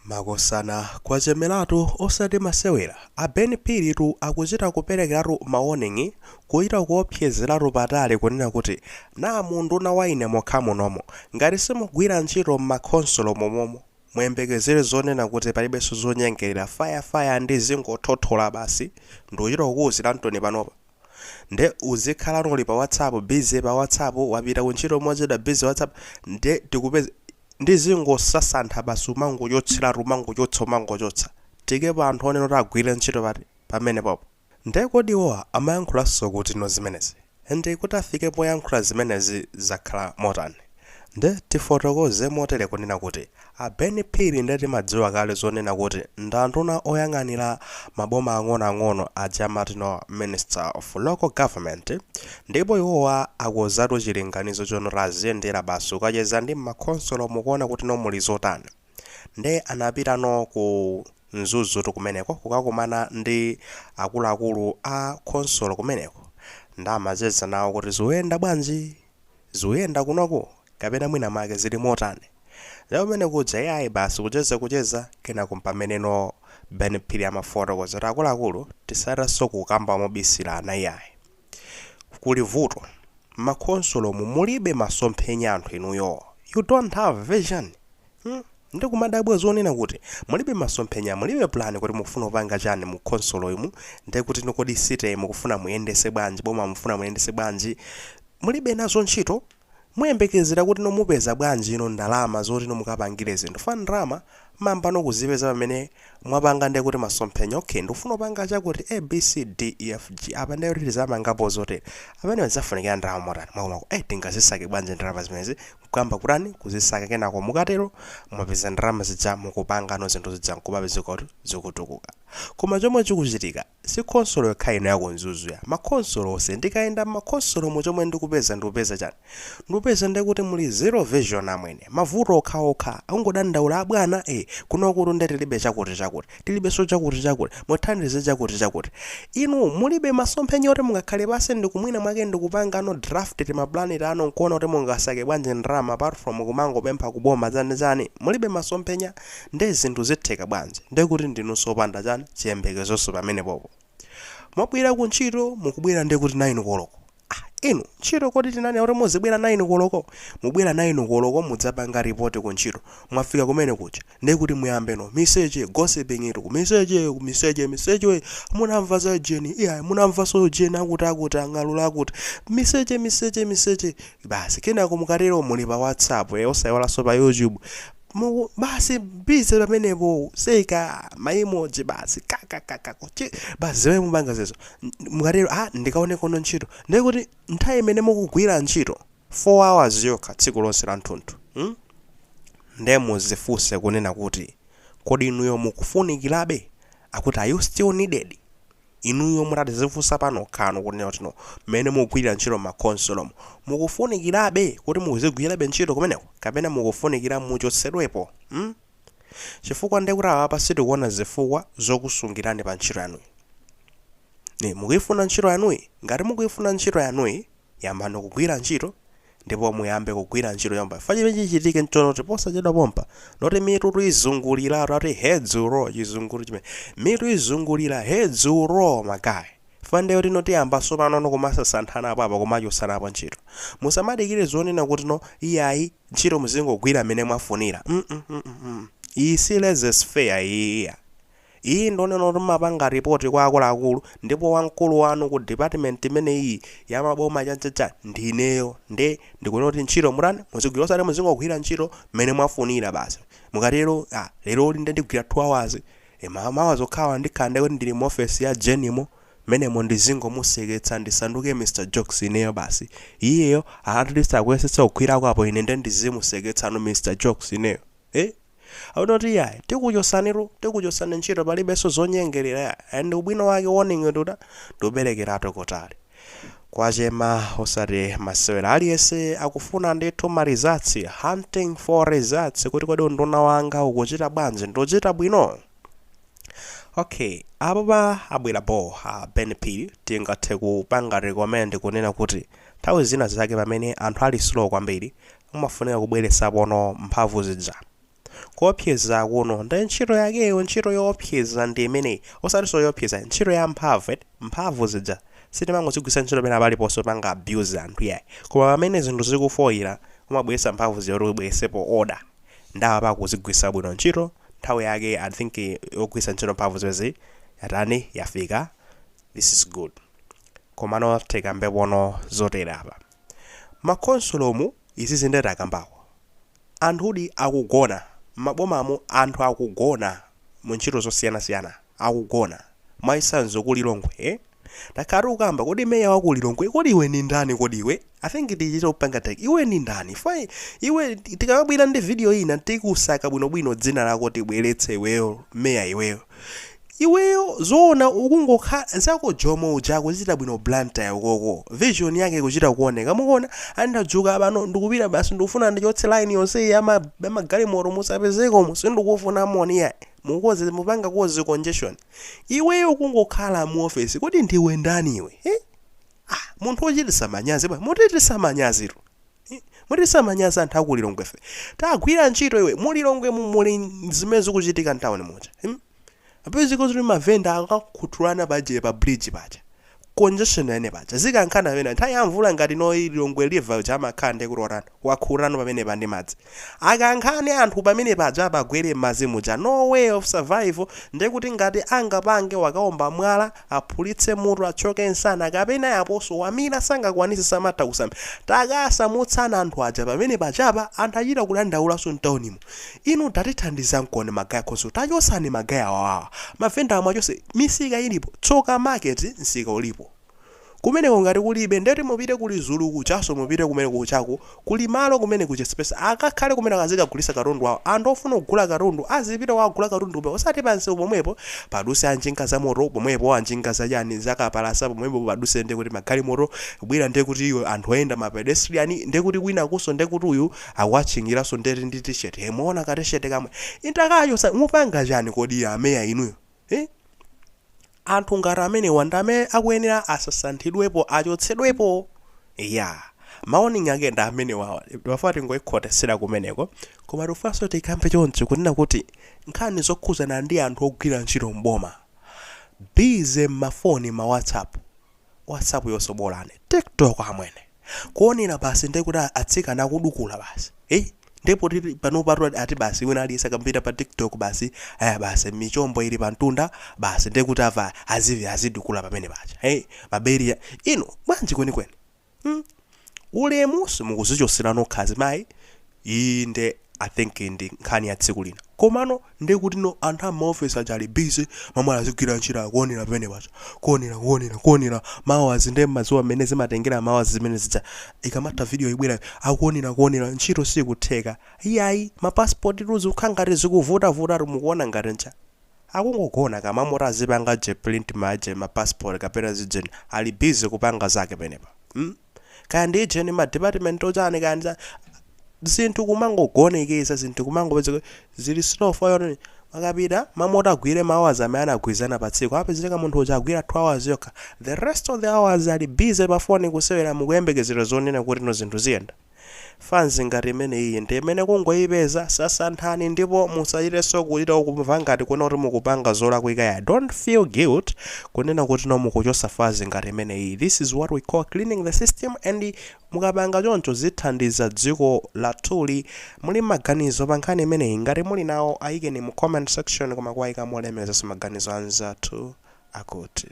Makosana kwachemeratu osati masewera, a Ben Phiri tu akuchita kuperekeratu ma warning, kuchita kuopsezeratu patali kunena kuti na mu unduna wa ine mokha munomo, ngati simugwira ntchito mma khonsolo momomo, muyembekezere zonena kuti palibenso zonyengerera, fire fire ndizingothothola basi, ndikuchita kukuuzirantoni panopa. Nde uzikhala uli pa WhatsApp, busy pa WhatsApp, wapita kuntchito mochedwa, busy WhatsApp, nde tikupeze ndizingosasantha basi, umangochotseratu, umangochotsa, umangochotsa, tikepo anthu onena kuti agwire ntchito pati pamenepopo. Nde kodi iwowa amayankhulanso kuti no zimenezi? And kuti afike poyankhula zimenezi zakhala motani? Nde tifotokoze motere kunena kuti a Ben Phiri nde timadziwa kale zonena kuti ndi anduna oyang'anira maboma ang'onoang'ono aja amati no Minister of Local Government, ndipo iwowa akonzatu chilinganizo chonoti aziyendera basi kukacheza ndi mmakhonsolo mukuona kuti no muli zotani. Nde anapita no ku Mzuzutu kumeneko kukakumana ndi akuluakulu a khonsolo kumeneko nde amacheza nawo kuti zikuyenda bwanji? Zikuyenda kunoku kapena mwina mwake zili motani? Nde kumene kuja iyayi basi kucheza kucheza kenako mpameneno Ben Phiri amafotokoza kuti akuluakulu tisatenso kukamba mobisirana iyayi. Kuli vuto mmakhonsolomu mulibe masomphenya anthu inuyo. You don't have vision. Hmm? Ndikumadabwa zonena kuti mulibe masomphenya, mulibe plan kuti mukufuna kupanga chani mu khonsolo imu, nde kuti no kodi city mukufuna muyendese bwanji, boma mufuna muyendese bwanji, mulibe nazo ntchito? Muyembekezera kuti no mupeza bwanji ino ndalama zoti no mukapangire zinthu? Fa ndalama mmayamba no kuzipeza pamene mwapanga nde kuti masomphenya, okay, ndikufuna kupanga chakuti A B C D E F G, apa nde kuti tizapangapo zotere, pamene pazafunikira ndalama motani, mwakumwaku, eh, tingazisake bwanji ndalama zimenezi? Kuyamba kutani? Kuzisaka, kenako mukatero mwapeza ndalama zija mukupangano zinthu zija nkumapezeka kuti zikutukuka. Koma chomwe chikuchitika, si khonsolo yokha ino ya ku Mzuzu ya, makhonsolo onse, ndikayenda mmakhonsolomu chomwe ndikupeza, ndikupeza chani? Ndikupeza ndekuti muli zero vision amwene, mavuto okhaokha, akungodandaula abwana eh, kunokutu nde tilibe chakuti chakuti, tilibenso chakuti chakuti, muthandize chakuti chakuti. Inu mulibe masomphenya oti mungakhale pansi ndikumwina mwake ndikupangano draft tima plan tanu nkuona kuti mungasake bwanji ndalama apart from kumangopempha kuboma chani chani? Mulibe masomphenya? Nde zinthu zitheka bwanji? Ndekuti ndinunso opanda chani? Chiyembekezonso pamenepopo. Mwabwera ku ntchito mukubwera ndekuti 9 koloko. Ah, inu, ntchito kodi tinanena kuti muzibwera 9 koloko? Mubwera 9 koloko mudzapanga report ku ntchito. Mwafika kumene kuja, ndiye kuti muyambe no miseche, gossiping itu, miseche, miseche, miseche, munamva za Jeni, iyayi, munamvanso Jeni akuti akuti, ang'alula akuti, miseche, miseche, miseche, basi kenako mukatero muli pa WhatsApp, eh, osaiwalanso pa YouTube. Muku, basi busy pamenepo, seka, ma emoji basi, kakakaka, basi zimene mupanga zezo. Mukatero, ah, ndikaone kono ntchito. Ndiye kuti nthawi imene mukugwira ntchito, 4 hours yokha tsiku lonse la mthunthu. Ndiye muzifunse kunena kuti, kodi inuyo mukufunikirabe? Akuti are you still needed? Inuyo mutatizifunsa panokhano kunena kuti no, mmene mukugwirira ntchito m'makhonsolomo, mukufunikirabe kuti muzigwirabe ntchito kumeneko kapena mukufunikira muchotsedwepo? Hmm? Chifukwa ndiye kuti apapa sitikuona zifukwa zokusungirani pa ntchito yanuyi. Ne, mukuyifuna ntchito yanuyi? Ngati mukuyifuna ntchito yanuyi, yambani kugwira ntchito ndipo muyambe kugwira ntchito yomba. Fa chimene chichitike nchonoti posachedwa pompa, noti mitu tuizunguliratu, ati heads will roll, chizungulu chimene. Mitu izungulira, heads will roll, ma guy. Fa ndiye kuti no tiyambanso pano no kumasasanthana apo apo kumachotsanapo ntchito. Musamadikire zonena kuti no iyayi ntchito muzingogwira mmene mwafunira. Mm mm mm mm. Iyi si laissez faire iyi iya. Iyi ndonena kuti mumapanga report kwa akuluakulu ndipo wamkulu wanu ku department imeneyi ya maboma chanchacha ndineyo, nde ndikunena kuti ntchito mutani? Muzigwira, osati muzingogwira ntchito mmene mwafunira basi. Mukatero ah, leroli nde ndigwira 2 hours, e, ma hours okhawa ndikhala ndekuti ndili mu office ya Jenimo menemo ndizingomuseketsa, ndisanduke Mr Jokes ineyo basi. Iyeyo at least akuyesetsa kugwirako apo, ine nde ndizimuseketsano Mr Jokes ineyo. Eh? Akuti iyayi, tikuchosanitu, tikuchosani ntchito, palibenso zonyengerera yayi. And ubwino wake warning tuta ndikuperekeratu kutali. Kwachema osati masewera, aliyense akufuna ndithu ma results, hunting for results, kuti kodi unduna wanga ukuchita bwanji, ndikuchita bwino? Okay, apo pa abwera bo a Ben Phiri, tingathe kupanga recommend kunena kuti nthawi zina zake pamene anthu ali slow kwambiri, umafunika kubweretsapono mphamvu zija. Kuopseza kuno ndi ntchito yakeyo, ntchito yoopseza ndi imeneyi, osatinso yoopseza, ntchito ya mphamvu eti. Mphamvu zija sitimangozigwiritsa ntchito pena paliponse panga abuse anthu, yayi, koma pamene zinthu zikufoyira umabweretsa mphamvu zija kuti ubweretsepo order. Ndawa pakuzigwiritsa bwino ntchito, nthawi yake, I think, yogwiritsa ntchito mphamvu zimenezi yatani? Yafika. This is good. Komano tikambepono zotere apa, makhonsolomu izi zindetakambako, anthudi akugona m'mabomamu, anthu akugona mu ntchito zosiyanasiyana, akugona. Mwachitsanzo ku Lilongwe, eh? Takhala tikukamba, kodi meya wa ku Lilongwe, kodi iwe ni ndani? Kodi iwe, I think tichita kupanga tag, iwe ni ndani? Fine, iwe, tikamabwera ndi video ina tikusaka bwinobwino dzina lako, tibweretse iweyo meya. Iweyo, iweyo, zoona ukungokhala zako jomo uja kuchita bwino Blantyre ukoko, vision yake kuchita kuoneka. Mukuona andadzuka pano, ndikupita basi, ndikufuna ndichotse line yonse ya magalimoto, musapezeko, sindikufuna moni ya mukoze mupanga cause congestion. Iweyo kungokhala mu office, kodi ndiwe ndani iwe, eh? Ah, munthu wochititsa manyazi bwa, mutichititsa manyazitu, mutichititsa manyazi anthu aku Lilongwe fe. Tagwira ntchito iwe. Mulilongwe muli zimene zikuchitika mtawuni muja, Apezeka kuti mavenda akakhuthulana paje pa bridge paja, congestion ene paja zikankhana pamene nthawi ya mvula ngati no Lilongwe River uja amakhala ndi kuti watani, wakhulano pamene pa ndi madzi. Akankhane anthu pamene paja, pagwere m'madzi muja, no way of survival. Ndekuti ngati angapange wakaomba mwala, aphulitse mutu, achoke nsana, kapena yaponso wamira, sangakwanise, samatha kusamba. Takasamutsana anthu aja pamene pachapa. Anthu achita kudandaulaso mtaunimo. Inu tatithandiza mkone magaya khonso, tachosani magaya awawa, mavenda amwe achose, misika ilipo, Tsoka Market msika ulipo kumeneko. Ngati kulibe, ndeti mupite kuli Zulu kuchaso, mupite kumene kuchako kuli malo kumene kuchesipesa, akakhale kumene akazikagulisa katundu wawo. Anthu ofuna kugula katundu azipita kukagula katundu pa, osati pansewu pomwepo paduse anjinga za moto, pomwepo anjinga zachani, zakapalasa, pomwepo paduse ndi kuti magalimoto bwera, ndi kuti iwe anthu oyenda ma pedestrian, ndi kuti kwina kuso, ndi kuti uyu akuwatchingiranso ndeti ndi T-shirt. Muona ka T-shirt kamwe intakacho, mupanga chani kodi ameya inuyo, eh? Anthu ngati amenewa ndi amene akuyenera asasanthidwepo, achotsedwepo. Ya, ma warning ake ndi amenewawa, pafupi tingoyikhotesera kumeneko. Koma tifunanso tikamve chonchi kunena kuti nkhani zokhuzana ndi anthu ogwira ntchito mboma, busy mmafoni, ma WhatsApp, WhatsApp yosobolane, TikTok amwene, kuonera basi, ndekuti atsikana akudukula basi, eh? Ndipo tili pano patu ati basi wina aliyense akapita pa TikTok basi, aya basi michombo ili pamtunda basi, ndekuti ava azivi azidukula pamene paja, hey, maberi ino bwanji kwenikweni, Ulemu simukuzichosera nokha azimayi. Iyi nde I think ndi nkhani ya tsiku lina. Komano ndekuti no, anthu amaofesi aja ali busy, mamwe azigwira ntchito akuonera pamene paja, kuonera, kuonera, kuonera mawazi, nde mazuwa mmene zimatengera mawazi zimene zija, ikamatha video ibwera akuonera, kuonera, ntchito sikutheka iyayi. Mapasipoti tuzikukhala ngati zikuvutavuta, mukuona ngati ncha akungogona kamamota azipanga je print maje ma passport kapena zijeni, ali busy kupanga zake penepa, Kaya ndi jeni ma department ochani, kaya ndi zinthu kumangogonekeza, zinthu kumangopezeka zili slow for yoni. Akapita mamota agwire ma hours amene anagwirizana pa tsiku, apezeka munthu uja agwira 2 hours yokha, the rest of the hours ali busy pa foni kusewera. Mukuyembekezera zonena kuti no zinthu ziyenda? Fans ngati imene iyi ndi imene kungoyipeza sasanthani, ndipo musachitenso kuchita kumva ngati kuona kuti mukupanga zolakwika ya. Don't feel guilt kunena kuti no, mukuchosa fans ngati imene iyi. This is what we call cleaning the system, and mukapanga choncho zithandiza dziko lathuli. Muli maganizo pa nkhani imeneyi? Ngati muli nawo, ayikeni mu comment section, koma kuwayika molemekezanso maganizo anzathu akuti.